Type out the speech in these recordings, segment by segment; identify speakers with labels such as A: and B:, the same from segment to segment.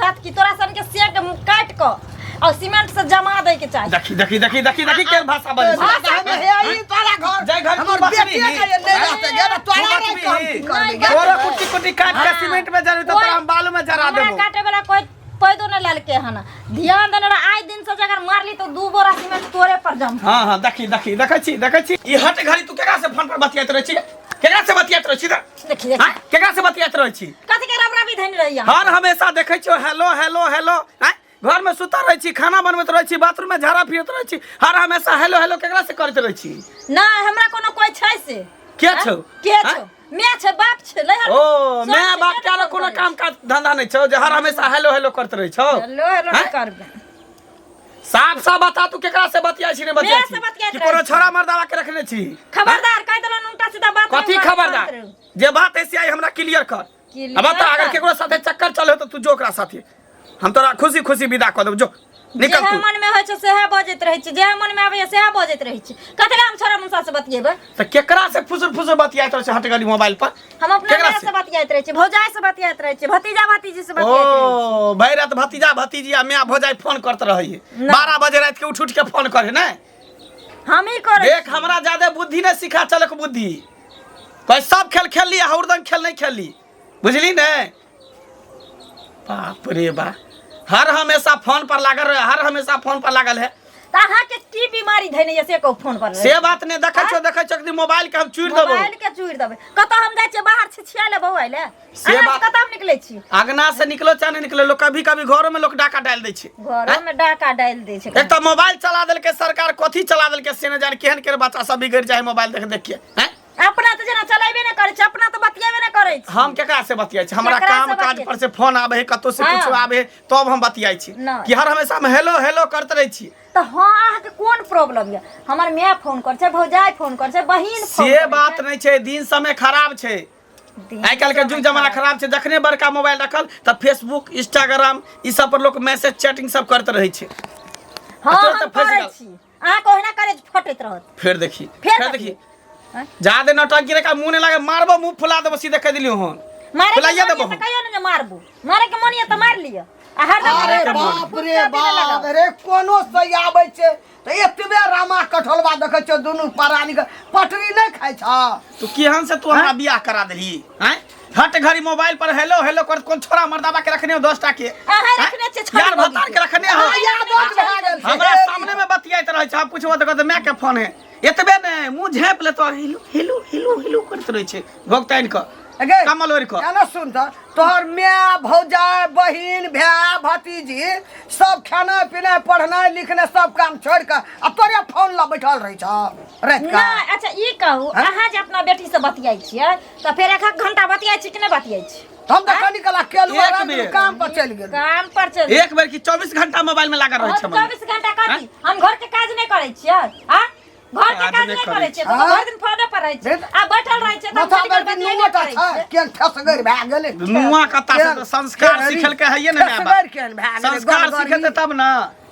A: हैत कि तोरा सन के सेक काट क और सीमेंट से जमा दै के चाही।
B: देखी देखी देखी देखी देखी के भाषा बजै छै।
A: भाषा
C: हम हे ई तोरा घर
B: जाय घर तू
C: हमर
B: बचबी
C: बेटिए
B: ही।
C: के जे नहि रहतै गे ने तोरा
B: तू
C: रे काम
B: बचबी
C: की
B: ही।
C: करबै गे?
B: तोरा कुट्टी कुट्टी काट के सीमेंट में जरबी तऽ तोरा हम बालू में जरा
A: हमरा
B: देबो।
A: काटे वाला कोई पैदो नहीं ललके हन, ध्यान देने रह। आइ दिन से अगर मारली तो दू बोरा सीमेंट तोरे पर जम।
B: हाँ हाँ, देखी देखी, देखै छी देखै छी। ई हट घड़ी तू केकरा से फोन पर बतियाइत रहै छी? केकरा से बतियाइत रहै छी रे?
A: देखी देखी।
B: हाँ, केकरा से बतियाइत रहै छी?
A: कथी के रबरा भी धनि रही?
B: हर हमेशा देखै छियौ हेलो हेलो हेलो। आँय, घर में सुतल रहै छी, खाना बनबैत रहै छी, बाथरूम में झाड़ा फिरैत रहै छी, हर हमेशा हेलो हेलो केकरा से करैत रहै छी?
A: नहीं, हमरा कोनो कोई छै से।
B: के छौ?
A: के
B: आँय?
A: छौ? मैं छै, बाप छै, नहीं।
B: ओ my बाप के आरो कोनो काम काज धंधा नहीं छौ जे हर हमेशा हेलो हेलो करैत रहै छौ?
A: हेलो हेलो
B: आँय?
A: करबे।
B: साफ साफ बता, तू केकरा से बतियाइ छी? नहीं बतियाइ
A: मैं से
B: छी
A: बतियाइत
B: कि कोनो
A: रहै छी।
B: छोरा मर्दावा के रखने छी?
A: खबरदार, कह देलन उल्टा सीधा बात।
B: कथी
A: नहीं,
B: खबरदार? जे बात ऐसी आई हमरा क्लियर कर।
A: Clear
B: अब बता, अगर
A: कर।
B: केकरो साथे चक्कर चले तो तू जो ओकरा साथे, हम तोरा खुशी खुशी विदा कऽ देब। जो निकल
A: जेहे
B: तू।
A: मन में होइ छै सेहे बजैत रहै छै, जेहे मन में आबैया सेहे बजैत रहै छै। कथी लए हम छोरा मुसा से बतियेबै?
B: तऽ केकरा से फुसुर फुसुर बतियाइत रहै छै हट गली मोबाइल पर?
A: हम अपना
B: केकरा
A: माय
B: से?
A: से बतियाइत रहै छी, भौजाई से बतियाइत रहै छी, भतीजा भतीजी से बतियाइत रहै छी।
B: ओ भरि रात भतीजा भतीजी आ माय भौजाई फोन करत रहै?
A: ना।
B: 12 बजे राति के उठ उठ के फोन करे ने?
A: हम ही करै।
B: देख, हमरा ज्यादा बुद्धि नहीं सिखा चलक बुद्धि। कह सब खेल खेल ली, हरदम खेल नहीं खेल ली, बुझली ने? बाप रे बा, हर हमेशा फोन पर लागल रहे, हर हमेशा फोन पर लागल है।
A: तऽ अहाँके की बीमारी धैने यऽ से कहू फोन पर?
B: से बात नहीं। देखै छो देखै छो, एक दिन मोबाइल के हम चूर देबो।
A: मोबाइल के चूर देबै। कतऽ हम जाइ छियै बाहर छिछिया ले बौआ ले?
B: से
A: अहाँ
B: बात-
A: कतऽ हम निकलै छी?
B: अगना से निकलो चाहे नहीं निकलो, लोग कभी कभी घरों में लोग डाका डाल दै छै।
A: घरो में डाका डालि दै छै।
B: एक तऽ मोबाइल चला देलकै सरकार, कथी चला देलकै से नहि जाने, केहन केहन बच्चा सब बिगड़ जाइ मोबाइल देख देख के हैं।
A: अपना तऽ जेना चलेबे नहि करै छै, अपना तऽ बतियेबे नहि करै छै।
B: हम केकरा से बतियाइ छी? हमरा
A: केकरा से
B: काम काज
A: बतियाइ?
B: पर से फोन आबे है, कतौ से कुछो आबे है तब हम बतियाइ छी।
A: नहि।
B: कि हर हमेशा हम हेलो हेलो करते रहै छी?
A: तऽ हँ, अहाँके कोन प्रॉब्लम यऽ? हमर माय फोन करै छै, भौजाई फोन करै छै, बहिन फोन
B: से
A: करै
B: बात
A: छै।
B: नहि छै, दिन समय खराब छै।
A: दिन
B: आइ काल्हि के युग जमाना खराब छै। जखने बड़का मोबाइल रखल तऽ फेसबुक इंस्टाग्राम ई सब पर लोक मैसेज चैटिंग सब करते रहै छै।
A: हँ,
B: तोर
A: हम
B: तऽ फँसि
A: करै
B: गेल।
A: छी, अहाँके ओहिना करै फटैत रहत।
B: फेर देखी।
A: फेर
B: फेर
A: देखी।
B: देखी।
A: आँय?
B: जादे नौटंकी रे मुँह नहि लागे, मारबो मुँह फुला देबो, सीधे कहि देलियौ हन।
A: मारे के
B: फुलाइए
A: मन
B: देबो
A: यऽ तऽ
B: हम।
A: कहियो ने जे मारबू, मारे के मन यऽ तऽ मारि लिअ आ हरदम
C: अरे
A: हरदम
C: बाप
A: फुटका
C: रे
A: देने
C: बाप
A: लगाउ।
C: रे, कोनो सही आबै छै तऽ एतबे रामा कठोलबा देखै छियौ, दुनू प्राणी के पटरी नहि खाइ छ।
B: तू केहन से तू हमरा बियाह करा देलही? हैं, हट घड़ी मोबाइल पर हेलो हेलो कर, कोन छोरा मर्दाबा के रखने हो 10 टा के?
A: अहाँ
B: हैं?
A: रखने छियै छोरी
B: यार
A: मौगी
B: भतार
A: के।
B: के रखने हो।
C: अहाँ यादोक भए गेल छै।
B: हमरा सामने में बतियाइत रहै छै। हम पूछबो तऽ कहतै माय के फोन है। एतबे ने मुँह झाँपि लेतो, हेलो हेलो हेलो हेलो करैत रहै छै भोग तानि कऽ
C: गे,
B: कमल ओढ़ि कऽ।
C: एना सुन तऽ, तोहर माय भौजाई बहिन भाय भतीजी सब खाना पीना पढ़नाइ लिखनाइ सब काम छोड़ि कऽ आ तोरे फोन लऽ बैठल रहै छौ राति कऽ?
A: नहि, अच्छा ई कहू, अहाँ जे अपना बेटी से बतियाइ छियै तऽ फेर एक एक घंटा बतियाइ छी कि नहि बतियाइ छी?
C: हम तऽ कनि कला केलु
B: एक
C: आराम
B: बेर।
C: काम पर चलि गेलु।
A: काम पर चलि
B: एक बेर की 24 घंटा मोबाइल में लागल रहै छै मम्मी।
A: 24 घंटा कथी, हम घर के काज नहि करै छियै? आ घर के
B: काज
A: काज
B: नहि
A: नहि
B: करै
A: करै छियै तऽ
C: हाँ?
A: भरि दिन फोने पर रहै छियै आ बैठल रहै छियै तऽ
C: माथा
A: खाली
C: पर
A: बतियाइ
C: नुआ
A: नहि करै
C: छै
A: छियै।
C: केहन ठसगर भए गेलै।
B: नुआ कत्ता से तऽ संस्कार
C: केहन
B: सिखेलकै हैये ने माय बाप।
C: ठसगर केहन भए गेलै।
B: संस्कार सिखेतै तब ने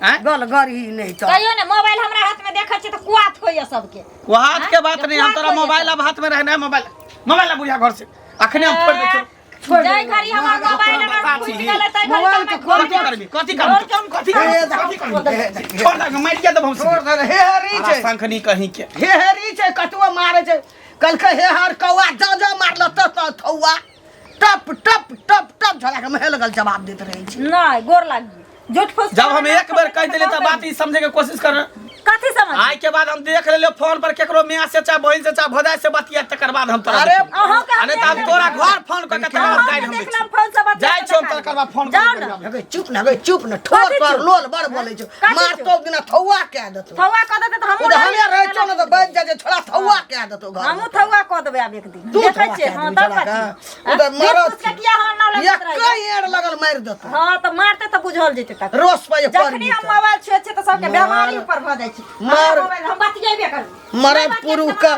B: आँय?
C: गलगरही नहि तऽ
A: कहियो ने मोबाइल हमरा हाथ में देखै छियै तऽ कुआथ होइया सबके।
B: वो हाथ के बात नहीं, हम
A: कुआथ
B: तोरा
A: होइया
B: मोबाइल अब हाथ में रहना है। मोबाइल मोबाइल अब बुढ़िया घर से अखने हम फोड़ दै छियौ।
A: जाय घड़ी हमर मोबाइल अगर
B: बता
A: फूटि
B: छी।
A: गेलै ताहि घड़ी
C: मोबाइल
A: तऽ
C: के
A: हम
B: कथी
A: घर
B: करबी? कथी करबी? कथी करबी? कथी करबी? छोड़ दे, मारिए देबौ हम
C: छोड़
B: सीधे।
C: दे, हेहरी छै।
B: शंखनी कहीं के।
C: हेहरी छै, कतबो मारे छै। कहलकै हे हर कौआ जा जा मारल त त थौआ टप टप टप टप झोला के महे लगल जवाब दैत रहै छै।
A: नहि, गोर लागी, झूठ फूस।
B: जब हम एक बेर कह दिले तऽ बात ई समझे के कोशिश कर।
A: कथी समझ?
B: आइ के बाद हम देख लेलियो फोन पर केकरो मियाँ से चाहे बहिन से चाहे भौजाई से बतिया, तकर बाद हम तोरा
C: अरे,
B: देखबो।
A: अहूँ के हम
B: आ नहीं तऽ हम
A: देख
B: तोरा
A: लेब।
B: घर फोन कऽ के तकर बाद
A: अहूँ
B: गाड़ि
A: के
B: हम दै
A: देख
B: छी।
A: लेब फोन से बतिया।
B: जाइ छियौ हम तकर बाद फोन
A: जाउ
B: कऽ
A: ने।
B: के
C: हे गै चुप न, गै चुप न, ठोर
A: कथी
C: पर
A: चुप?
C: लोल बड़ बोलै छौ।
A: कथी चुप?
C: मारतौ दिना थौआ कए देतौ।
A: थौआ कऽ देतै तऽ हमहूँ
C: ओ तऽ हमे रहै छौ ने तऽ बचि जाइ छै छोड़ा, थौआ कए देतौ घर।
A: हमहूँ थौआ कऽ देबै आब एक दिन।
C: तू
A: देखै
C: थौआ
A: छियै।
C: कए
A: हँ
C: देबही
A: तब
C: छोड़ा
A: कथी?
C: के? ओ तऽ मरत।
A: झूठ फूस के किया हमरा नाम लगबैत रहैया?
C: एकै एड़ लगल मारि देतौ।
A: हँ तऽ मारते तऽ बुझल जेतै तखन।
C: रोस पर जे पड़ि
A: जखनी हम
C: जेतौ।
A: मोबाइल छुए छियै तऽ सबके बेमारी ऊपर भऽ जाइ छै।
C: मार।
A: हमरा मोबाइल हम बतियेबे करबै।
C: मरद पुरुष के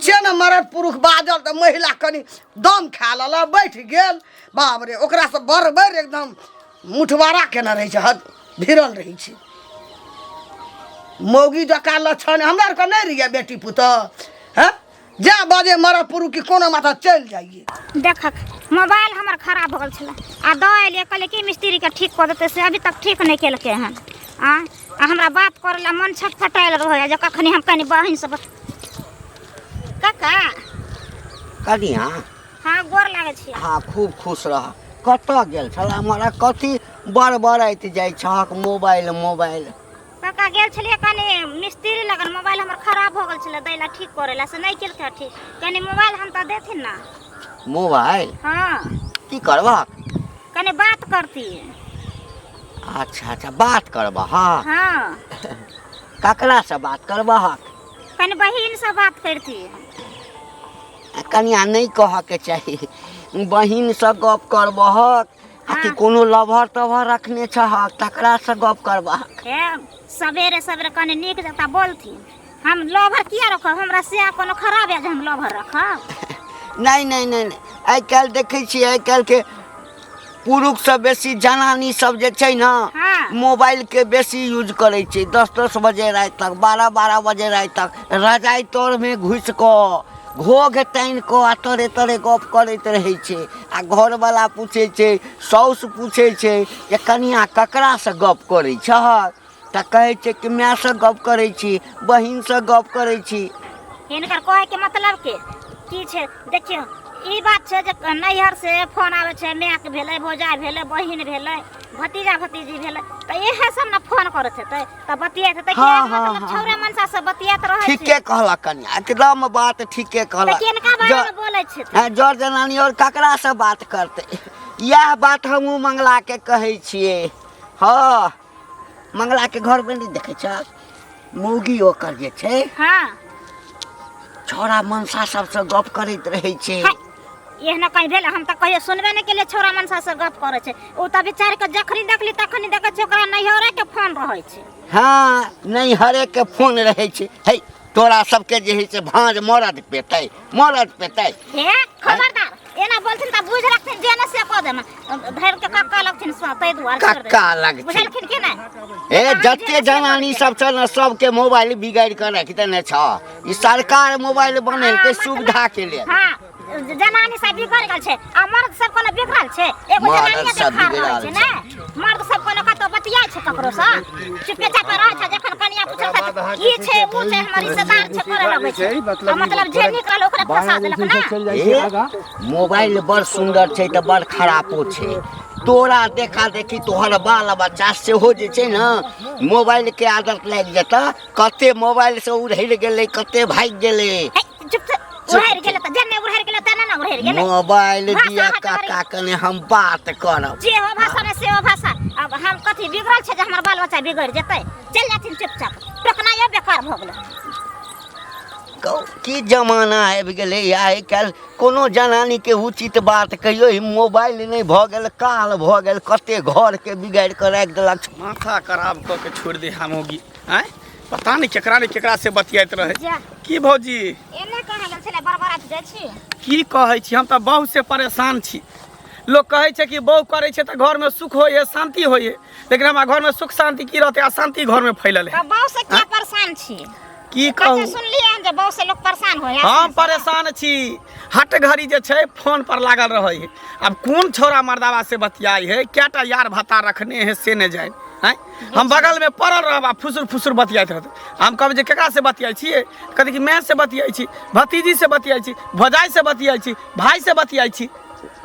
C: छै ने, मरद पुरुष बाजल तऽ महिला कनि दम खा लेलक, बैठ गेल। बाप रे, ओकरासँ बड़ बड़ एकदम मुठवारा केने रहै छै, हद भिड़ल रहै छै। मौगी जकाँ लक्षण हमरा आरके नहि रहियै बेटी पुतोह। हैं जा बाजे मरद पुरुष की कोनो माथा चलि जाइए।
D: देखक
A: मोबाइल हमर खराब भऽ गेल छलै आ दऽ एलियै, कहलियै कि मिस्त्रीके ठीक कऽ देतै, से अभी तक ठीक नहि केलकै हन। आ आ हमरा बात करै लए मन छटपटायल रहैए जे कखनी हम कनि बहिनसँ बत काका।
D: कनिया।
A: हाँ, गोर लागै छी।
D: हाँ, खूब खुश रह। कतऽ गेल छल हमरा? कथी बड़बड़ाइत जाइ छहक मोबाइल मोबाइल?
A: काका, गेल छलियै कनि मिस्त्री लगन, मोबाइल हमर खराब भऽ गेल छलै, दै लए ठीक करै लए, से नहि केलकै ठीक। कनि मोबाइल हम तऽ देथिन ने।
D: मोबाइल?
A: हाँ।
D: की करबह?
A: कनि बात करतियै।
D: अच्छा अच्छा, बात करबह? हाँ।
A: हाँ।
D: ककरासँ बात करबह?
A: कनि बहिनसँ बात करतियै।
D: कनिया, नहि कहऽके चाही। बहिनसँ गप करबहक आ कि
A: हाँ।
D: कोनो लभर तभर रखने छहक तकरासँ गप करबहक?
A: हे, सवेरे सवेरे कनि नीक जकाँ बोलथिन। हम लोभर किया रखब? हमरा से कोनो खराब है जे हम लोभर रखब?
D: नहि नहि नहि नहि, आइ काल्हि देखै छियै, आइ काल्हिके पुरुषसँ बेसी जनानी सब जे छै ने, मोबाइलके बेसी यूज करै छै। 10-10 बजे राति तक, 12-12 बजे राति तक रजाइ तरमे घुसि कऽ, घोघ तानि कऽ आ तरे तरे गप करैत रहै छै। आ घरवला पूछै छै, साउस पूछै छै जे कनिया, ककरासँ गप करै छहक? तऽ कहै छै कि मायसँ गप करै छी, बहिनसँ गप करै छी।
A: हिनकर कहैके मतलब के की छै? देखियौ, ई बात छै जे नैहर से फोन आबै छै, मायके भेलै, भौजाइ भेलै, बहिन भेलै, भतीजा भतीजी भेलै, तऽ इएह सब ने फोन करैत हेतै तऽ बतियाइत हेतै।
D: हाँ,
A: कि
D: हाँ,
A: मतलब
D: हाँ।
A: छौड़े मनसा से बतियाइत रहै छै।
D: ठीके कहलक कनिया, एकदम बात ठीके
A: तऽ
D: कहलक।
A: किनका बारेमे बोलै छै?
D: हाँ, जर जनानी आओर ककरासँ बात करतै? इएह बात हमहूँ मंगलाके कहै छियै। हँ, मंगलाके घरमे नहि देखै छ, मौगी ओकर जे छै, छौड़ा मनसा सबसँ गप करैत रहै छै।
A: है, एहनो कहीं भेल? हम तऽ कहियो सुनबे नहि केलियै छौड़ा मनसा से गप करै छै। ओ तऽ बेचारी के जखनी देखली तखनी देखै छै ओकरा नैहरे के फोन रहै छै।
D: हँ, नैहरेके फोन रहै छै। है, तोरा सबके जे है से भाँज मरद पेतै, मरद पेतै।
A: हे खबरदार, एना बोलथिन तऽ बुझ रखथिन जे ने से कऽ देम धरि के कक्का लगथिन से, ताहि दुआरे छोड़ि दै छी।
D: कक्का लगथिन।
A: बुझलखिन कि नहि?
D: ए, जते जनानी सब छै ने, सबके मोबाइल बिगाड़ि कऽ राखि देने छ ई सरकार। मोबाइल बनेलकै सुविधा के लेल।
A: हाँ, जनानी सब बिगड़ गेल छै आ मर्द सब कोनो बिगड़ल छै? एगो
D: मर्द
A: जनानी
D: सब
A: देखार रहै
D: बिगड़ल
A: छै ने, मर्द सब कोनो कतौ बतियाइ छै ककरो सँ? चुपे चापे रहै छै। जखन कनिया पूछल तऽ ई छै, ऊ छै, हमर रिश्तेदार छै, करे लगै छै। आ मतलब जे नीक रहल ओकरे फंसा देलक ने।
D: ए, मोबाइल बड़ सुन्दर छै तऽ बड़ खरापो छै। तोरा देखा देखी तोहर बाल बच्चा सेहो जे छै ने, मोबाइल के आदत लागि जेतऽ। कते मोबाइल से उड़ैल गेलै, कते भागि गेलै।
A: हे, चुप से उड़ारि गेलै तऽ जेने उड़ारि गेलै तेने ने उड़ारि गेलै।
D: मोबाइल
A: भाषा
D: दिया
A: हट
D: काका, कने हम बात करब।
A: जे हो भाषा ने से हो भाषा। अब हम कथी बिगड़ल छै जे हमर बाल बच्चा बिगड़ जेतै? चलि जाथिन चुपचाप, टोकनाइयो बेकार भऽ गेलै।
D: कहू, की जमाना आबि गेलै। आइ काल्हि कोनो जनानीके उचित बात कहियो, ई मोबाइल नहि भऽ गेल काल भऽ गेल, कते घरके बिगाड़ि कऽ राखि देलक।
B: माथा खराब कऽ के छोड़ि दे हम होगी। आँय, पता नहि केकरा ने केकरा से बतियाइत रहे।
A: जा।
B: की भौजी?
A: एने कहाँ गेल छलै बड़बड़ात जाइ छी?
B: की कहै छी, हम तऽ बहुत से परेशान छी। लोक कहै छै कि बहु करै छै तऽ घरमे सुख होइए, शान्ति होइए, लेकिन हमरा घरमे सुख शान्ति की रहतै? अशान्ति घरमे फैलल है।
A: तऽ बहु से किया परेशान छी?
B: की
A: कतौ
B: कहू,
A: सुनलियै हन जे बहु से लोक परेशान होइ है?
B: हम परेशान छी। हट घड़ी जे छै फोन पर लागल रहै है। आब कोन छौड़ा मर्दाबा से बतियाई है, कएटा यार भत्ता रखने है से नहि जानि। आँय, हम बगलमे पड़ल रहब आ फुसुर फुसुर बतियाइत रहतै। हम कहबै जे केकरा से बतियाइ छियै? कहतै कि माय से बतियाइ छी, भतीजी से बतियाइ छी, भौजाइ से बतियाइ छी, भाय से बतियाइ छी।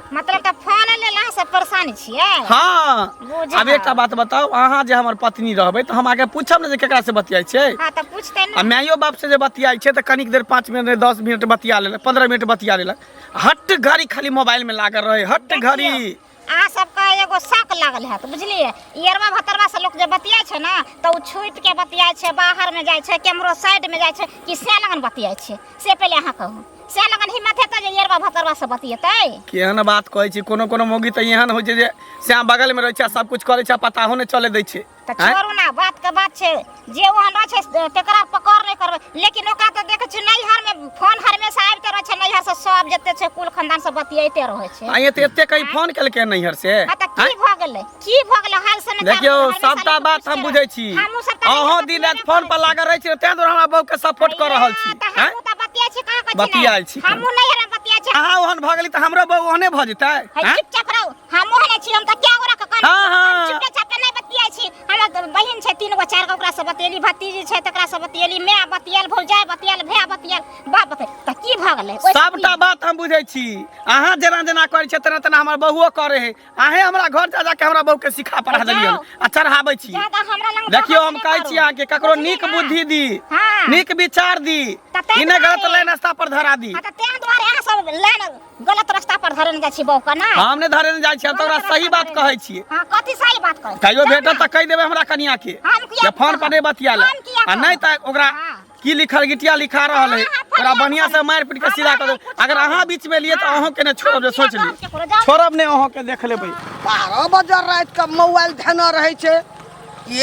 A: मतलब तऽ फोन लेला से परेशान छियै?
B: हँ।
A: बुझल।
B: आब एकटा बात बताउ, अहाँ जे हमर पत्नी रहबै तऽ हम अहाँके पूछब ने जे केकरा से बतियाइ छियै?
A: हाँ, तऽ पूछते
B: आ
A: ने।
B: मायो बाप से जे बतियाइ छै तऽ कनिक देर, 5 मिनट, 10 मिनट बतिया लेलक, 15 मिनट बतिया लेलक। हट घड़ी खाली मोबाइल में लागल रहे, हट घड़ी।
A: अहाँ सबके एगो शक लागल हैत, बुझलियै? इयरवा भतरवा से लोक जे बतियाइ छै ने, तऽ ओ छुपि के बतियाइ छै, बाहर में जाइ छै, केम्हरो साइड में जाइ छै, कि से लगन बतियाइ छै? से पहिले अहाँ कहू, से लगन हिम्मत हेतै जे इयरवा भतरवा से बतियेतै?
B: केहन बात कहै छी। कोनो कोनो मौगी तऽ एहन होइ छै जे श्याम बगल में रहै छै आ सब कुछ करै छै आ पताहो नहि चले दै छै।
A: तऽ
B: आँय?
A: छोड़ू ने, बात के बात छै। जे ओहन रहै छै तेकरा पकड़ नहि करबै, लेकिन ओकरा तऽ देखै छियै नैहर में फोन हमेशा आबिते रहै छै। नैहर से सब जते छै कुल खानदान सब बतियाइते रहै छै।
B: आइ तऽ एते कहीं फोन केलकै नैहर से?
A: हाँ, तऽ की भऽ गेलै, की भऽ गेलै? हाल समाचार
B: देखियौ,
A: हमेशा
B: सबटा
A: लोक
B: बात हम
A: पूछते
B: बुझै छी।
A: हमहूँ सब तऽ
B: अहाँ
A: नैहर
B: दिन राति
A: बतियेबे
B: फोन पर
A: करै छी।
B: लागल रहै छी, ताहि दुआरे हमरा बहू के सपोर्ट कऽ रहल छी।
A: तऽ
B: आँय?
A: हमहूँ तऽ बतियाइ छी, कहाँ कहै छी नहि?
B: बतियाइ छी।
A: हमहूँ नैहर में बतियाइ छी।
B: अहाँ ओहन भऽ गेली तऽ हमरो बहू ओहने भऽ जेतै
A: है
B: आँय?
A: चुपचाप रहू। हम ओहने छी, हम तऽ क्या गोरा के कान
B: हाँ, हाँ।
A: हम चुपे चापे नहीं बतियाइ छी। हमर तऽ बहिन छै तीन गो चारि गो, ओकरा से बतियेली, भतीजी छै तकरा से बतियेली, माय बतियल, भौजाइ बतियल, भाय बतियल, बाप बतियल, तऽ की भऽ गेलै? ओहिसँ की?
B: सबटा बात हम बुझै छी। अहाँ जेना जेना करै छियै तेना तेना हमर बहुओ करै है। अहें हमरा घर जा जाके हमरा बहू के सिखा पढ़ा देलियै
A: जाउ।
B: आ चढ़ाबै छी।
A: जादा हमरा लग
B: देखियौ,
A: बहस
B: हम
A: नहि
B: कहै
A: करू।
B: छी अहाँके ककरो
A: बुझलियै
B: नीक
A: ने?
B: बुद्धि दी,
A: हाँ।
B: नीक विचार दी,
A: तऽ ताहि
B: ई नहि गलत
A: दुआरे-
B: लाइन रास्ता पर धरा दी।
A: हाँ, तऽ तें दुआरे अहाँ सब लाइन गलत रास्ता पर धरने जाइ छी बहू के ना?
B: हम नहि धरे जाइ छी, हम तऽ ओकरा
A: गलत
B: सही
A: रास्ता
B: बात
A: धरेने।
B: कहै छियै।
A: हाँ, कथी सही बात कहै?
B: कहियो
A: जाउ
B: भेटत
A: ने।
B: तऽ कहि देबै हमरा कनिया के
A: हम किया
B: जे फोन पर नहि बतिया ले,
A: हम किया
B: आ नहि
A: कहब?
B: तऽ ओकरा
A: हाँ।
B: की लिखल गिटिया लिखा रहल है,
A: हाँ, हाँ,
B: ओकरा
A: फरियाद
B: बढ़िया से
A: करू।
B: मारि पीट के
A: हमरा
B: सीधा कर
A: नहि
B: देबै।
A: कुछ
B: अगर
A: कहब।
B: अहाँ बीच में लिए तऽ
A: हाँ।
B: अहूँ के नहि छोड़ब, जे
A: हम
B: सोच
A: किया
B: ली
A: कहब केकरो? जाउ।
B: छोड़ब नहि, अहूँ के देख लेबै।
C: 12 बजे राति के मोबाइल धेने रहै छै,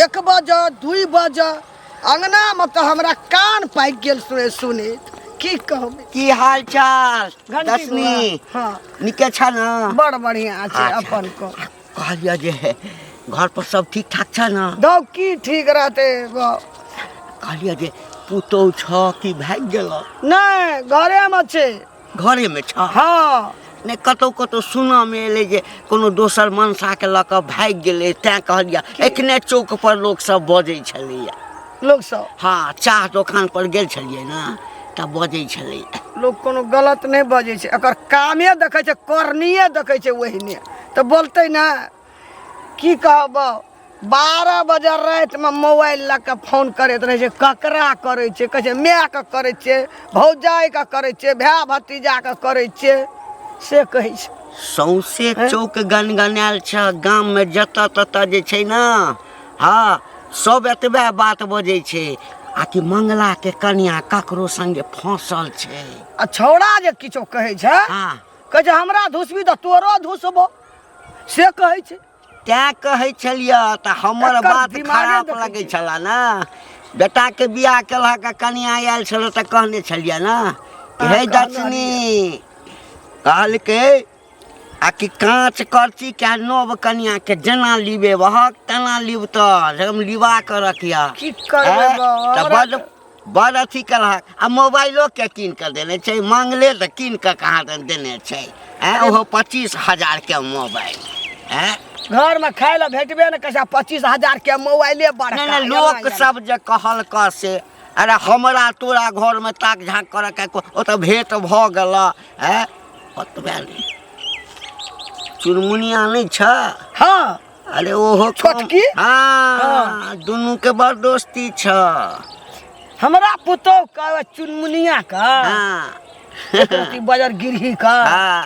C: 1 बजे 2 बजे अंगनामे तऽ हमरा कान पाकि गेल सुनै सुनैत, की कहबै।
D: की हाल चाल
C: घंटी
D: दशमी?
C: बौआ, हाँ।
D: नीके छ ने?
C: बड़ बढ़िया छै।
D: अच्छा।
C: अपन को
D: कहलियै जे घर पर सब ठीक ठाक छ ने?
C: दौ की ठीक रहतै बौ।
D: कहलियै जे पुतहु छ कि भागि गेल?
C: नहि, घरेमे छै।
D: घरेमे छ?
C: हाँ।
D: नहि, कतहु कतहु सुनऽमे एलै जे कोनो दोसर मनसाके लऽ कऽ भागि गेलै, तैँ कहलियै। एखने चौक पर लोक सब बजै छलैया।
C: लोक सब?
D: हाँ, चाह दोकान पर गेल छलियै ने तऽ बजै छलैया।
C: लोक कोनो गलत नहि बजै छै, एकर कामे देखै छै, करनिये देखै छै, ओहिने तऽ बोलतै ने। की कहब, 12 बजे रातिमे मोबाइल लऽ कऽ फोन करैत रहै छै। ककरा करै छै? कहै छै मायके करै छियै, भौजाइके करै छियै, भाय भतीजाके करै छियै, से कहै छै।
D: सौंसे चौक गनगनायल छै गाममे, जतऽ ततऽ जे छै ने, हँ, सब एतबे बात बजै छै आ कि मंगलाके कनिया ककरो संगे फंसल छै।
C: आ छौड़ा जे किछो कहै छै,
D: हँ,
C: कहै छै हमरा धुसबी तऽ तोरो धुसबो, से कहै छै।
D: तैँ कहै छलियै तऽ हमर
C: एकर
D: बात
C: दिमागे
D: खराब
C: देखै
D: लगै
C: छियै।
D: छलए ने। बेटाके बियाह केलक आ कनिया आयल छलै तऽ कहने छलियै ने कि
C: अहाँ
D: हे
C: कहने।
D: दक्षिणी कहलकै आ कि काँच करची के नव कनियाके जेना लिबे बहक तेना लिब, तऽ हम लिबा कऽ रखिह।
C: की करबै
D: ऐं?
C: बा,
D: तऽ
C: हमरा
D: बड बड़ अथी केलहक आ मोबाइलो के कीन कऽ देने छै, मांगले तऽ कीन कऽ कहाँ दन देने छै। ऐं, ओहो 25,000 के मोबाइल। ऐं,
C: घरमे खाय लए भेटबे ने कैसे, 25,000 के मोबाइले बड़का।
D: नहि नहि, लोक सब जे कहलक से अरे हमरा तोरा घरमे ताक झाँक करऽ के ओतऽ भेंट भऽ गेल। ऐं, ओतबे नहि, चुनमुनिया नहि छ?
C: हाँ।
D: अरे ओहो
C: छोटकी?
D: हाँ, दुनू के बड़ दोस्ती छ।
C: हमरा पुतोह का चुनमुनिया का?
D: हाँ।
C: एक रत्ती बजर गिरही का।
D: हाँ,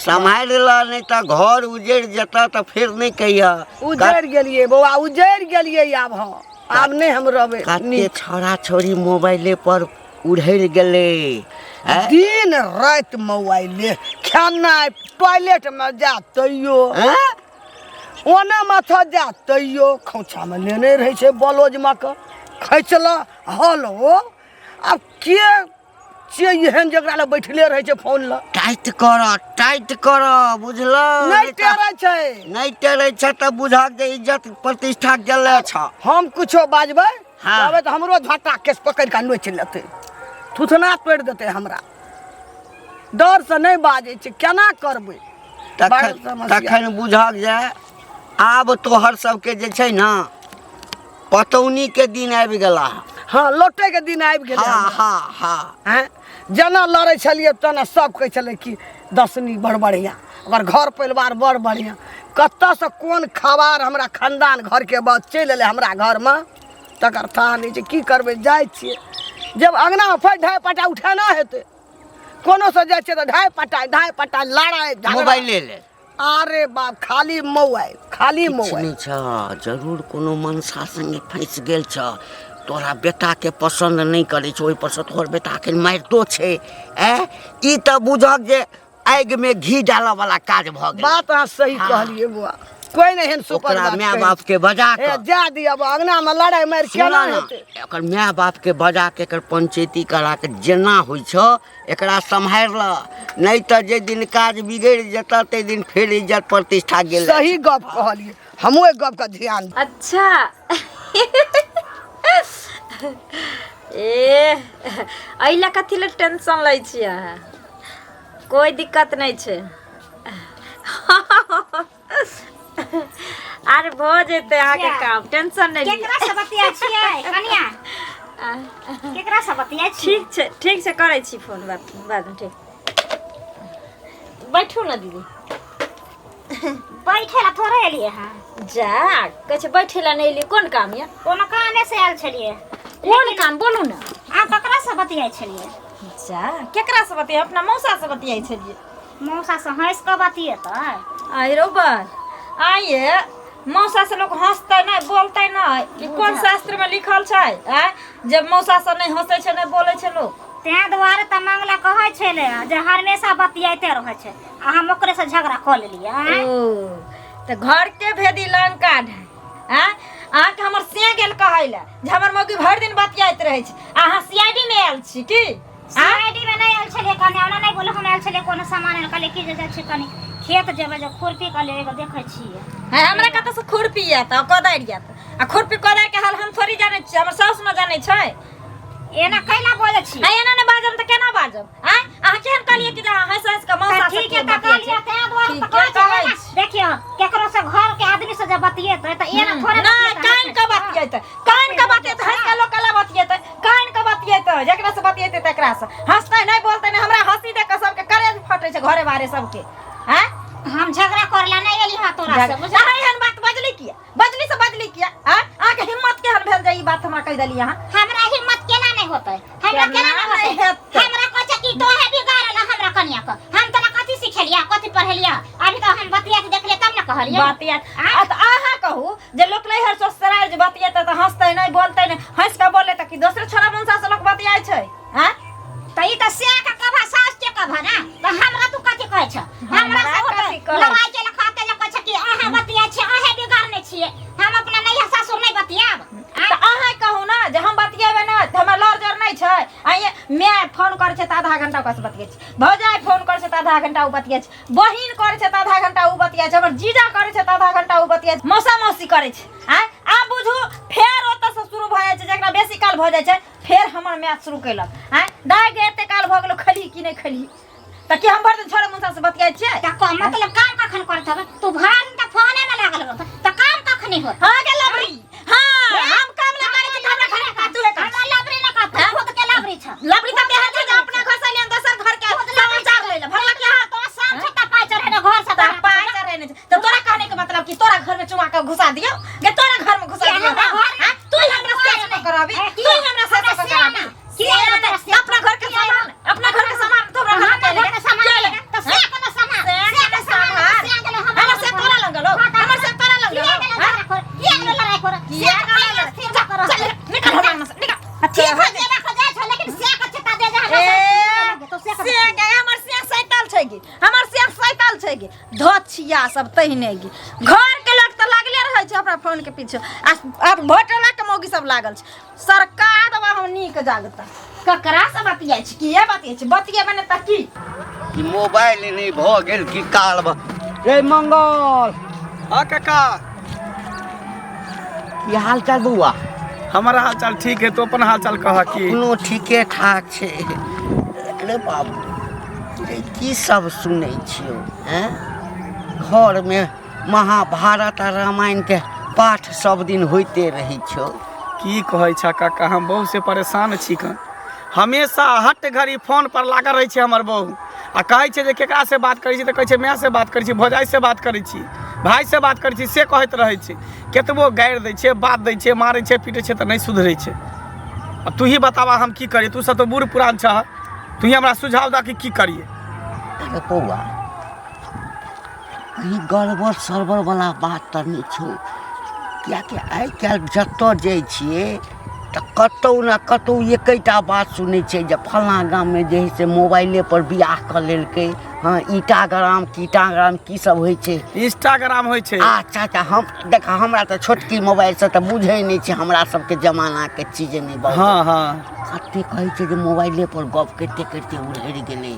D: सम्हारि ल, नहि तऽ घर उजड़ि जेतऽ तऽ फेर नहि कहिह।
C: उजड़ि गेलियै बौआ, उजड़ि गेलियै। आब हम आब नहि हम रहबै।
D: कते
C: नीक
D: छौड़ा छौड़ी मोबाइले पर उड़ैल गेलै। ऐं?
C: दिन राति मोबाइले, खेनाइ टॉयलेटमे जा तैयो,
D: ऐं?
C: ओना माथा जा तैयो खोँछामे लेने रहै छै, बलोजमे कऽ खैचल हलो। आब के छियै एहन जकरा लग बैठले रहै छै फोन लग?
D: टाइट कर, टाइट कर, बुझल?
C: नहि टेरै छै।
D: नहि टेरै छै तऽ बुझक जे इज्जत प्रतिष्ठा गेले छ।
C: हम कुछो बाजबै,
D: हाँ।
C: कहबै तऽ हमरो झट्टा केस पकड़ि कऽ नोचि लेतै, थुथना तोड़ि देतै। हमरा डरसँ नहि बाजै छै, केना करबै?
D: तखन तखन बुझक जे आब तोहर सबके जे छै ने पतौनीके दिन आबि गेला।
C: हँ, लौटैके दिन आबि गेलै।
D: हाँ हाँ हाँ।
C: आँय, जेना लड़ै छलियै तेना सब कहै छलै कि दसनी बड़ बढ़िआँ, ओकर घर परिवार बड़ बढ़िआँ। कतऽसँ कोन खबार हमरा खानदान घरके बाद चलि एलै हमरा घरमे, तकर थाह नहि छै। की करबै, जाइ छियै जब अङ्गनामे फेर ढाइ पटा उठेना हेतै। कोनो से जाइ छियै तऽ ढाइ पटा ढाइ पटा लड़ाइ झगड़ा।
D: मोबाइले ले।
C: अरे बाप, खाली मोबाइल, खाली
D: किछु
C: मोबाइल।
D: नहि छ, जरूर कोनो मनसा संगे फँसि गेल छ। तोरा बेटाके पसन्द नहि करै छै, ओहिपर से तोहर बेटाके मारितो छै। ऐ, ई तऽ बुझक जे आगिमे घी डालऽ वाला काज भऽ गेल।
C: बात अहाँ सही
D: हाँ।
C: कहलियै बुआ, कोई नहि एहन सुपर
D: ओकरा
C: बात
D: माय
C: कहै।
D: बाप के बजा
C: ए,
D: कऽ
C: जा दिअ बा, अंगना में लड़ाई मारि
D: सुनऽ
C: केना
D: ने,
C: हेतै?
D: एकर माय बाप के बजा के एकर पंचायती करा के जेना होइ छौ एकरा सम्हारि ल, नहि तऽ जे दिन काज बिगड़ि जेतऽ ताहि दिन फेर इज्जत प्रतिष्ठा गेल।
C: सही गप कहलियै, हमहूँ एहि गप के ध्यान।
E: अच्छा, ए एहि लए कथी लए टेंशन लै छी अहाँ? कोइ दिक्कत नहि छै। अरे भऽ जेतै अहाँके काम, टेंशन नहि लिअ।
A: केकरा से बतिया छियै कनिया? केकरा से बतिया छियै?
E: ठीक छै, ठीक छै, करै छी फोन बात बादमे। ठीक, बैठू ने दीदी।
A: बैठे ला थोड़े एलियै हँ।
E: जा कहै छै बैठे ला नहि एलियै, कोन काम यऽ?
A: कोनो कामे से आयल छलियै।
E: कोन काम बोलू ने।
A: अहाँ ककरा से बतियाइ छलियै?
E: जा केकरा से बतियाइ, अपना मौसा से बतियाइ छलियै।
A: मौसा से हँसि कऽ बतियेतै?
E: आइ रौ बा, आइए मौसा से लोक हँसतै नहि बोलतै नहि, ई कोन शास्त्र में लिखल छै? आँय, जब मौसा से नहि हँसै छै नहि बोलै छै लोक।
A: तें दुआरे तऽ मंगला कहै छलै जे हमेशा बतियाइते रहै छै, आ हम ओकरे से झगड़ा कऽ लेलियै। आँय?
E: ओ तऽ घर के भेदी लंका ढाइ। आँय, अहाँके हमर से गेल कहै लए जे हमर मौगी भरि दिन बतियाइत रहै छै, अहाँ सीआईडी में आयल छी की?
A: सीआईडी में नहि आयल छलियै कनि, ओना नहि बोलू, हम आयल छलियै कोनो सामान आनऽ, कहलियै की जे जाइ छी कनि खेत जेबै जे खुरपी कहलियै एगो देखै छियै।
E: है हमरा कतऽ से खुरपी आयत आ कोदारि आयत? आ खुरपी कोदारि के हाल हम थोड़ी जानै छियै, हमर साउस ने जानै छै।
A: एना कैला बजै छी?
E: आ एना नहि बाजब तऽ केना बाजब? आँय, अहाँ केहन कहलियै कि जे अहाँ हँसि हँसि कऽ मौसा से
A: ठीक है
E: के
A: तऽ
E: बतियाइ
A: कहलियै
E: छै?
A: तें दुआरे तऽ
E: ठीके
A: कहै
E: कहै
A: छियै।
E: छी।
A: देखियौ केकरो से घर के आदमी से जे बतियेतै तऽ एना थोड़े
E: नहि
A: बतियेतै।
E: कान के बतियेतै, कान के बतियेतै, हँसि के लोक केला बतियेतै? कान के बतियेतै, जकरा से बतियेतै तकरा से हँसतै नहि बोलतै नहि। हमरा हँसी देख के सबके करेज फटै छै घरे बारे सबके। आँय,
A: हम झगड़ा करला नहि एली हँ तोरा से, बुझल?
E: अहाँ एहन बात बजली किया? बजली से बजली किया? आँय, अहाँके हिम्मत केहन भेल जे ई बात हमरा कहि देली अहाँ?
A: हमरा हिम्मत केना नहि होतै? हमरा केना
E: केना
A: नहि
E: नहि
A: होतै?
E: हेतै?
A: हमरा कहै छै कि तोहे बिगाड़ल हमरा कनिया के। हम तोरा कथी सिखेलिया, कथी पढ़ेलिया? अभी तऽ हम बतिया के देखलियै तब ने कहलियै।
E: बतिया आ तऽ अहाँ कहू जे लोक नैहर ससुराल जे बतियेतै तऽ हँसतै नहि बोलतै नहि, हँसि कऽ बोले तऽ की दोसरे छोड़ा मुनसा से लोक बतियाइ छै? आँय,
A: तऽ ई तऽ से के कभा सास के कभा ना, तऽ हमरा तू कथी कहै छ? हमरा
E: हमरा
A: से होतै
E: कथी कहै?
A: लड़ाई के लखाते जे कहै छै कि अहाँ बतियाइ छियै, अहें बिगाड़ने छियै, हम अपना नैहर सासुर नहि बतियाब?
E: तऽ अहाँ कहू ने जे हम बतियेबै नहि तऽ हमरा लड़ जर नहि छै? आइए माय फोन करै छै तऽ आधा घंटा ओकरासँ बतियाइ छै, भौजाइ फोन करै छै तऽ आधा घंटा ओ बतियाइ छै, बहिन करै छै तऽ आधा घंटा ओ बतियाइ छै, हमर जीजा करै छै तऽ आधा घंटा ओ बतियाइ छै, मौसा मौसी करै छै। आँय, आब बुझू फेर ओतऽसँ शुरू भऽ जाइ छै, जकरा बेसी काल भऽ जाइ छै फेर हमर माय शुरू केलक, आँय दाइ गे एते काल भऽ गेलो, खेलही कि नहि खेलही? तऽ की हम भरि दिन छोड़े मुनसा से बतियाइ छियै?
A: तऽ मतलब काम कखन करत हबे तू? भरि दिन तऽ फोने में लागल रहत, तऽ काम कखनी होत?
E: हाँ गे लबरी, हाँ हम काम ना करै छी तऽ हमरा घर के काज तूहे कर।
A: हमरा लबरी ना कर, तू खुद के लबरी छ।
E: लबरी तऽ तेहन छै जे अपना घर से लियन दोसर घर के समाचार लै ले भगला के।
A: हाँ तो शाम छै तऽ पाइ चढ़े घर से।
E: तऽ पाइ चढ़े नहि छै तऽ तोरा कहने के मतलब कि तोरा घर में चुमा के घुसा दियौ गे? तोरा घर में घुसा दियौ?
A: हमरा घर
E: हाँ? तू ही हमरा से से कराबी, तू ही हमरा से से कराबी। अपना घर के सामान, अपना घर के सामान तोरा घर
A: हमरा
E: के
A: घर के सामान
E: ले
A: तऽ से कोनो सामान,
E: से
A: से के सामान से गेलो
E: हमर से तोरा लग गेलो, हमर से तोरा लग
A: किया
E: गेलो।
A: गेलो झगड़ा कर? किया गेलो लड़ाई कर?
E: किया
A: से
E: गेलो
A: के स्थिर भऽ कर।
E: चल निकल हमरा अंगना से निकल।
A: ठीक है, जेबा के जाइ छौ, लेकिन से के चिता दे जा हमरा
E: ए
A: से। तो से के
E: से के हमर से सैतल छै गे, हमर से सैतल छै गे, धोछिया सब तहिने गे। घर के लोक तऽ लागले रहै छै अपना फोन के पीछे, आ आब भोटला के मौगी सब लागल छै। सरकार दबा हम नीक जागता ककरा से बतियाइ छी? किए बतियाइ छी? बतियेबै ने तऽ की
D: ई मोबाइल नहि भऽ गेल कि काल भऽ रे मंगल।
B: हाँ काका।
D: की हाल चाल बौआ?
B: हमर हाल चाल ठीक है, तू अपन हाल चाल कह की?
D: अपनो ठीके ठाक छै। रे बाबू रे, की सब सुनै छियौ? हैं, घरमे महाभारत आ रामायणके पाठ सब दिन होइते रहै छौ।
B: की कहै छ काका, हम बहू से परेशान छी कन। हमेशा हट घड़ी फोन पर लागल रहै छै हमर बहू, आ कहै छै जे केकरा से बात करै छी तऽ कहै छै माय से बात करै छी, भौजाइ से बात करै छी, भाय से बात करै छी, से कहैत रहै छै। केतबो गारि दै छै, बात दै छै, मारै छै, पीटै छै तऽ नहि सुधरै छै। आब तू ही बताबा हम की करियै? तू सब तऽ बूढ़ पुरान छह, तू ही हमरा सुझाव दऽ कि की करियै।
D: अरे बौआ, कहीं गड़बड़ सड़बड़ वाला बात तऽ नहि छौ? किएकि आइ काल्हि जतऽ जाइ छियै तऽ कतहु ने कतहु एकेटा बात सुनै छियै जे फलाँ गाममे जे हइ से मोबाइलेपर बियाह कऽ लेलकै। हँ, ईटाग्राम कीटाग्राम की सब होइ छै?
B: इंस्टाग्राम होइ छै।
D: अच्छा अच्छा, हम देख हमरा तऽ छोटकी मोबाइलसँ तऽ बुझै नहि छै, हमरा सबके जमानाके चीज नहि बाबू।
B: हँ हँ।
D: कते कहै छै जे मोबाइलेपर गप करिते करिते उड़हरि गेलै,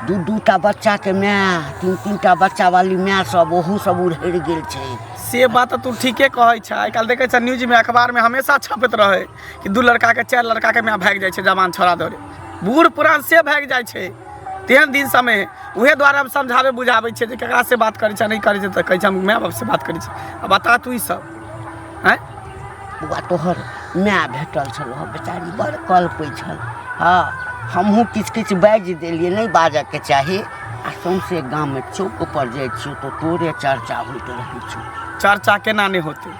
D: दू दू टा बच्चाके माय, तीन तीन टा बच्चावाली माय सब ओहो सब उड़हरि गेल छै।
B: से बात तऽ तू ठीके कहै छ। आइ काल्हि देखै छ न्यूजमे अखबारमे हमेशा छपैत रहै कि दू लड़काके चारि लड़काके माय भागि जाइ छै जवान छोड़ा दौड़े, बूढ़ पुरान से भागि जाइ छै। तेहन दिन समय है। उहे द्वारा हम समझाबै बुझाबै छियै जे केकरा से बात करै छै, नहि करै छै तऽ कहै छै हम माय बाप से बात करै छी। आ बता तू ई सब आँय।
D: बौआ तोहर माय भेटल छलौ, बेचारी बड़ कलपै छल। हँ, हमहूँ किछु किछु बाजि देलियै, नहि बाजऽके चाही। आ सौँसे गाममे चौक पर जाइ छियौ तऽ तोरे चर्चा होइत रहै छौ।
B: चर्चा केना नहि होतै?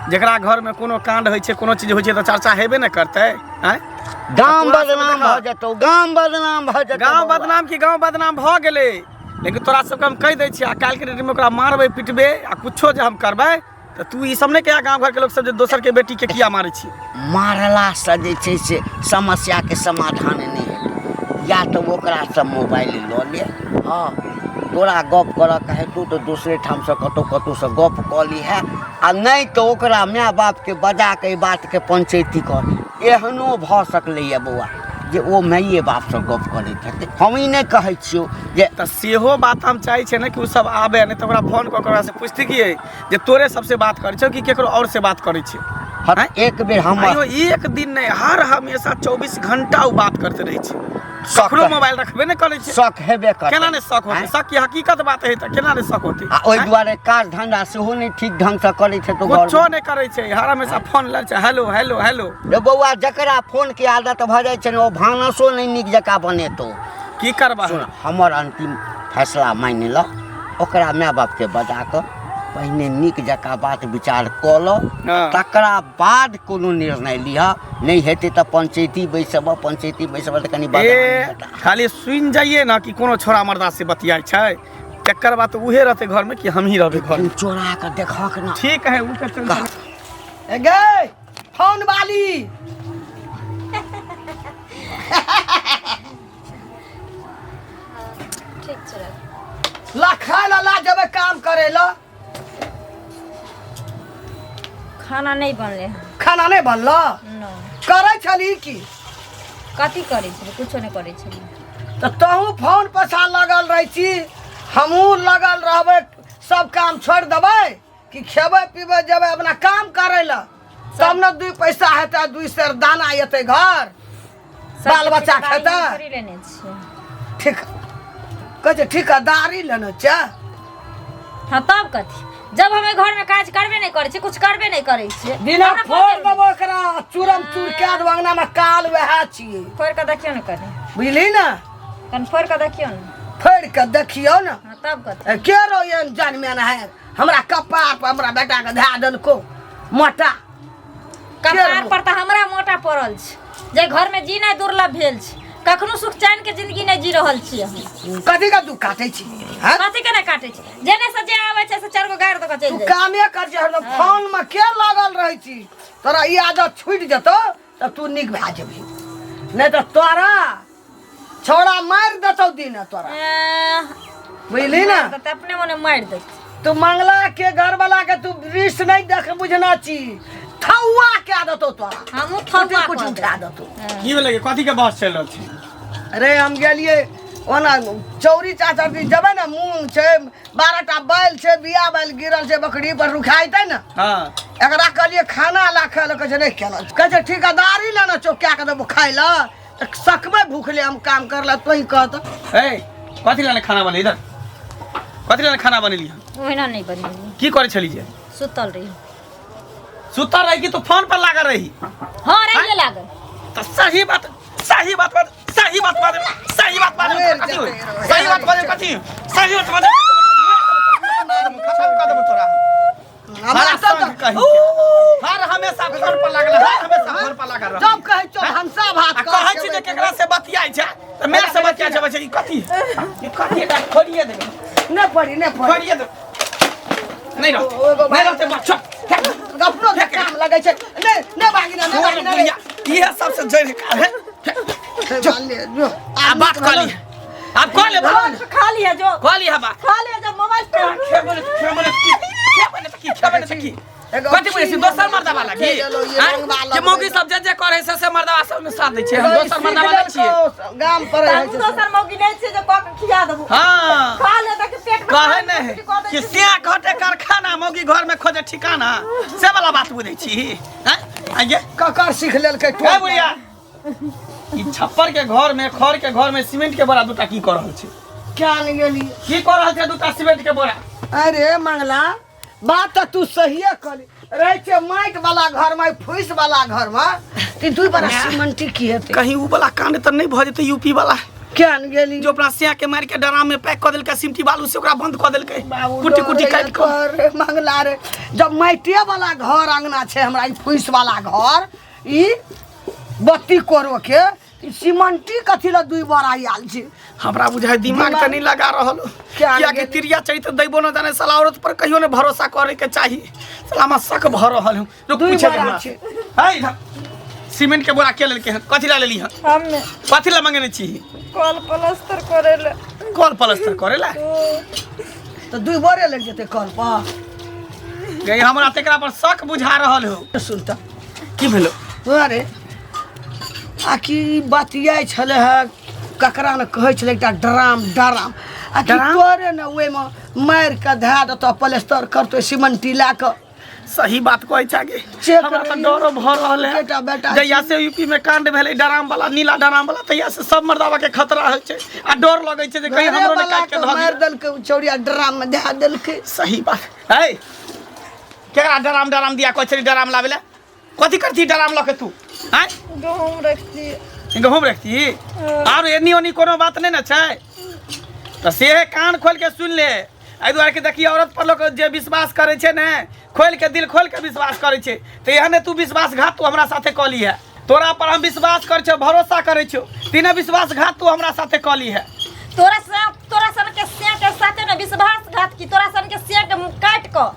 B: जकरा घरमे कोनो काण्ड होइ छै, कोनो चीज होइ छै, तऽ चर्चा हेबे ने करतै। आँय,
D: गाम
B: तोरा सबके
D: बदनाम
B: देखऽ।
D: भऽ जेतौ, गाम बदनाम भऽ जेतौ।
B: गाँव
D: बौआ।
B: बदनाम की, गाँव बदनाम भऽ गेलै। लेकिन तोरा सबके हम कहि दै छियै, आ काल्हिके डेटमे ओकरा मारबै पिटबै आ कुछो जे हम करबै तऽ तू ई सब नहि कहिया गाँव घरके लोक सब जे दोसरके बेटीके किया मारै छी।
D: मारलासँ जे छै से समस्याके समाधान नहि हेतौ। या तऽ ओकरासँ मोबाइल लऽ ले। हँ, तोरा गप करऽके हेतौ तऽ दोसरे ठामसँ कतहु कतहुसँ गप कऽ लिहे, आ नहि तऽ ओकरा माय बापके बजा कऽ एहि बातके पंचैती कर। एहनो भऽ सकलैए बौआ जे ओ माइए बापसँ गप करैत हेतै। हम ई नहि कहै छियौ जे
B: तऽ सेहो बात हम चाहै छियै ने कि ओ सब आबे, नहि तऽ ओकरा फोन कऽ कऽ ओकरासँ पुछतै कि जे तोरे सबसे बात करै छौ कि केकरो और से बात करै छै।
D: हँ, एक बेर हम
B: आइयो एक दिन नहि, हर हमेशा 24 घंटा ओ बात करते रहै छै। ककरो मोबाइल रखबे नहि करै छै।
D: शक हेबे करतै।
B: केना नहि शक होतै?
D: आँय?
B: शक की हकीकत बात है, तऽ केना नहि शक होतै?
D: आ ओहि
B: आँय?
D: दुआरे काज धंधा सेहो नहि ठीक ढंगसँ करै छै तऽ
B: कुछो
D: घरमे
B: नहि करै छै, हर हमेशा फोन लै छै, हेलो हेलो हेलो।
D: रे बौआ, जकरा फोनके आदत भऽ जाइ छै ने, ओ भानसो नहि नीक जकाँ बनेतौ।
B: की करबा?
D: सुन, हमर अंतिम फैसला मानि लऽ, ओकरा माय बापके बजा कऽ पहिने नीक जकाँ बात विचार कऽ लऽ, तकरा बाद कोनो निर्णय लिहऽ। नहि हेतै तऽ पंचैती बैसबऽ, पंचैती बैसबऽ तऽ कनि
B: ए
D: बदनामी हेतै।
B: खाली सुनि जाइए ने कि कोनो छोरा मर्दा से बतियाइ छै, तकर बाद तऽ उहे रहतै घरमे कि हमही रहबै घरमे।
D: चोरा कऽ देखहक ने।
B: ठीक है, ओ तऽ
D: कह।
C: ए गै फोन वाली,
E: ठीक छै।
C: ला खाय ला, ला जेबै काम करे ला।
E: खाना नहि बनलै हन।
C: खाना नहि बनल?
E: नहि।
C: करै छली की?
E: कथी करै छलै? कुछो नहि करै छलै।
C: तऽ तहूँ फोन पछा लगल रहै छी, हमहूँ लगल रहबै। सब काम छोड़ि देबै कि खेबै पीबै जेबै अपना काम करै लए, तब ने 2 पैसा हेतै, 2 सेर दाना एतै घर, बाल बच्चा खेतै।
E: थोड़ी लेने छियै।
C: ठीक कहै छै, ठिकादारी लेने छै।
E: हाँ तब कथी, जब हमे घर में काज करबे नहीं करै छियै, कुछ करबे नहीं करै छियै।
C: बिना
E: हमरा
C: फोड़
E: फोड़
C: देबो एकरा, चूरम चूर कए देबो। अंगना में काल वएह छियै।
E: फोड़ कऽ देखियौ ने कनि।
C: बुझली ने?
E: कनि फोड़ कऽ देखियौ ने।
C: फोड़ कऽ देखियौ ने।
E: हाँ तब कथी।
C: ए, के रो एहन जनमे ने है हमरा कपार पर, हमरा बेटा के धए देलको मोटा
E: कपार पर तऽ हमरा मोटा पड़ल छै, जे घर में जीनाइ दुर्लभ भेल छै। कखनो सुख चैन के जिंदगी नहीं जी रहल छियै हम।
C: कथी के तू काटै छी? हैं?
E: कथी के नहि काटै छी? जेने से जे आबै छै से 4 गो गारि दऽ कऽ चलि
C: तू
E: जाइ छै।
C: कामे कर छी, हरदम फोन में के लागल रहै छी? तोरा ई आदत छूटि जेतौ तऽ तू नीक भए जेबही, नहि तऽ तोरा छौड़ा मारि देतौ दिन तोरा।
E: एह,
C: बुझली ने?
E: मारि देतै, अपने मने मारि देतै।
C: तू मंगला के घरवाला के तू रिश्त नहीं देख बुझना छी, थौआ के देतौ तोरा।
E: हमहूँ थौआ
C: कुछ कुछ
E: कऽ
C: उठा देतौ।
B: की भेलै? कथी के बहस चलि रहल छै?
C: अरे हम गेलियै ओना चौरी चाचर दिन जेबै ने, मूंग छै, 12टा बैल छै, बिया बैल गिरल छै, बकरी पर रुखाइतै ने।
B: हाँ।
C: एकरा कहलियै खाना ला खाय लए, कहै छै नहि खेलक। कहै छै ठिकादारी लेने छौ, कए कऽ देबो खाय लए? तऽ सकबै भूखले हम काम करला, तोही कह तऽ।
B: ए कथी लए खाना बनेली इधर? कथी लए खाना बनेली हन?
E: ओहिना नहि बनेली।
B: की करै छली जे?
E: सुतल रही।
B: सुतल रही कि तू फोन पर लागल रही?
E: हाँ रहिए लागल।
B: तऽ सही बात, सही बात बाज, सही बात बाज, सही बात बाज, कथी होई? सही बात बाज, कथी? सही बात बाज, खत्म कऽ देबो तोरा।
C: हमरा
B: हर
C: सब
B: संग कही के। हर हमेशा फोन पर लागल, हर हमेशा फोन पर लागल रह।
C: जब कहै छौ भनसा भात
B: आ
C: कर
B: कहै छी जे केकरा से बतियाइ छै तऽ माय से बतियाइ छै। बच्चा, ई कथी? ई कथी? एकरा खोलिए देबै।
C: नहि पड़ी, नहि पड़ी।
B: खोलिए देबै। नहि रहतै, नहि रहतै बच्चा।
C: अपनो के काम लगै छै। नहि नहि भागिना, नहि भागिना रे।
B: इएह सबसे जड़ि काल है।
C: जो
B: आ बात कऽ ली, आब कऽ ले बात।
E: खा लिहे जो।
B: कऽ लिहे बात।
E: खा लिहे जब मोबाइल पे।
B: खेबै ने, खेबै ने की? खेबै ने तऽ की? खेबै ने तऽ की?
C: एगो
B: कथी बुझै छी दोसर मर्दावा लागी?
C: ये
B: आँय?
C: रंगवा
B: कि मौगी सब जे जे करै से से मर्दावा सब में साथ दै छै। हम दोसर मर्दावा नहि छियै।
C: गाम पर रहै
E: हमहूँ
C: छै।
E: दोसर मौगी नहि छियै जे कऽ के खिया देबो।
B: हाँ।
E: खा ले तऽ पेट में
B: कहे नहि
E: कऽ दै
B: कि
E: छियै।
B: सिया घटे कारखाना, मौगी घर में खोजे ठिकाना, से वाला बात बुझै छी? आँय? आइये
C: ककर सीख लेलकै
B: ए बुढ़िया, ई छप्पर के घर में खर के घर में सीमेंट के बोरा दूटा की कर रहल छै
C: क्या नहीं गेली
B: की कर रहल छै दूटा सीमेंट के बोरा
C: अरे मंगला बात तऽ तू सहिए कहली रहै छै माटि वाला घर में फूस वाला घर में ई दुई बड़ा सीमेंटी की हेतै
B: कहीं ऊ वाला कांड तऽ नहि भऽ जेतै यूपी वाला
C: क्या नहीं गेली
B: जो अपना सिया के मार के डराम में पैक कऽ देलकै सिमटी बालू से ओकरा बंद कऽ देलकै
C: बाबू
B: कुटी कुटी
C: डर
B: काटि कऽ
C: रे मंगला रे जब माटिए वाला घर अंगना छै हमरा ई फूस वाला घर ई बत्ती कोरो के ई सीमेंटी कथी लए दुई बोरा आयल छै
B: हमरा बुझाय दिमाग तऽ नहीं लगा रहल हो।
C: क्या
B: किया कि
C: गेलै?
B: तिरिया चरित्र दैबो न जाने साला औरत पर कहियो ने भरोसा करे के चाही साला हमरा शक भऽ रहल हूँ रुक
C: दुई
B: पूछे दे
C: बोरा
B: हमरा
C: छै।
B: है इधर सीमेंट के बोरा के लेलके हन कथी ला लेली हन
E: हमे
B: कथी ला मंगेने छी
E: कल प्लास्टर करे ले
B: कल प्लास्टर करे ला
C: तऽ दुई बोरे लागि जेतै कल पर
B: गई हमरा तेकरा पर शक बुझा रहल हो
C: सुन तऽ
B: की भेलो
C: अरे आ की बतियाइ छलै हे ककरा ने कहै छलै एकटा ड्राम ड्राम आ की
B: ड्राम?
C: तोरे ने ओहिमे मारि कऽ धए देतौ प्लास्टर करतौ सीमेंटी लए कऽ
B: सही बात कहै छै गे
C: चेक
B: हमरा तऽ
C: रही।
B: डरो भऽ रहल है
C: बेटा, बेटा
B: जहिया से यूपी में कांड भेलै डराम वाला नीला डराम वाला तहिया से सब मर्दावा के खतरा होइ छै आ डर लगै छै जे कहीं
C: घरे
B: हमरो ने
C: वाला
B: काटि के
C: के
B: धऽ
C: मारि
B: दिअ।
C: देलकै ओ चौड़िया ड्राम मे धए देलकै
B: सही बात है केकरा डराम डराम दिया कहै छली डराम लाबै लए कथी करती डराम लऽ के तू आँय
E: गहूँम रखती
B: गहूँम रखती आर एनी ओनी कोनो बात नहि ने छै तऽ से कान खोलि के सुनि ले एहि दुआरे कि देखी औरत पर लोक जे विश्वास करै छै ने खोलि के दिल खोलि के विश्वास करै छै तऽ एहन तू विश्वासघात तू हमरा साथे कऽ ली है तोरा पर हम विश्वास करै छियौ भरोसा करै छियौ तीने विश्वासघात तू हमरा साथे कऽ ली है
E: तोरा से तोरा सन के सिया के साथे ने विश्वासघात की तोरा सन के सिया के मुंह काट के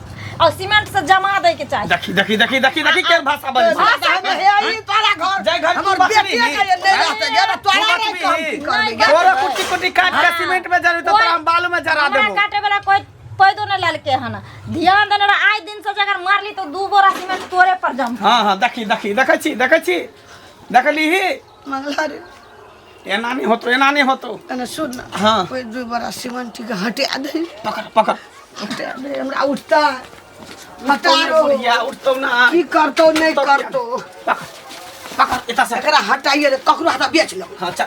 E: और सीमेंट से जमा दे के चाही
B: देखी देखी देखी देखी देखी केहन भाषा बजै छै
C: हे हे ई तोरा घर
B: जाय घर तू
C: हमर
B: बचबी
C: बेटिए के जे नहि रहतै गे ने तोरा
B: तू
C: नहि काम की
B: बचबी।
C: करबै गे
B: तोरा कुट्टी कुट्टी काट के सीमेंट में जरबी तऽ तोरा हम बालू में जरा
E: हमरा
B: देबो
E: काटे वाला कोई पैदो नहीं ललके हन ध्यान देने रह आइ दिन से जे अगर मारली तो दू बोरा सीमेंट तोरे पर जम
B: हाँ हाँ देखी देखी देखै छी देखै छी देखलीही
C: मंगला रे
B: एना नहीं होतो एना नहीं होतो
C: तने सुन ना
B: हाँ।
C: ओहि दुई बड़ा सीमेंट के हटा दे
B: पकड़ पकड़
C: हटा दे हमरा उठता हटा रो
B: बुढ़िया उठतौ ना
C: की करतौ नहि करतौ
B: पकड़ पकड़ एता से
C: एकरा हटाइए रे ककरो हटा बेच लो
B: हाँ चल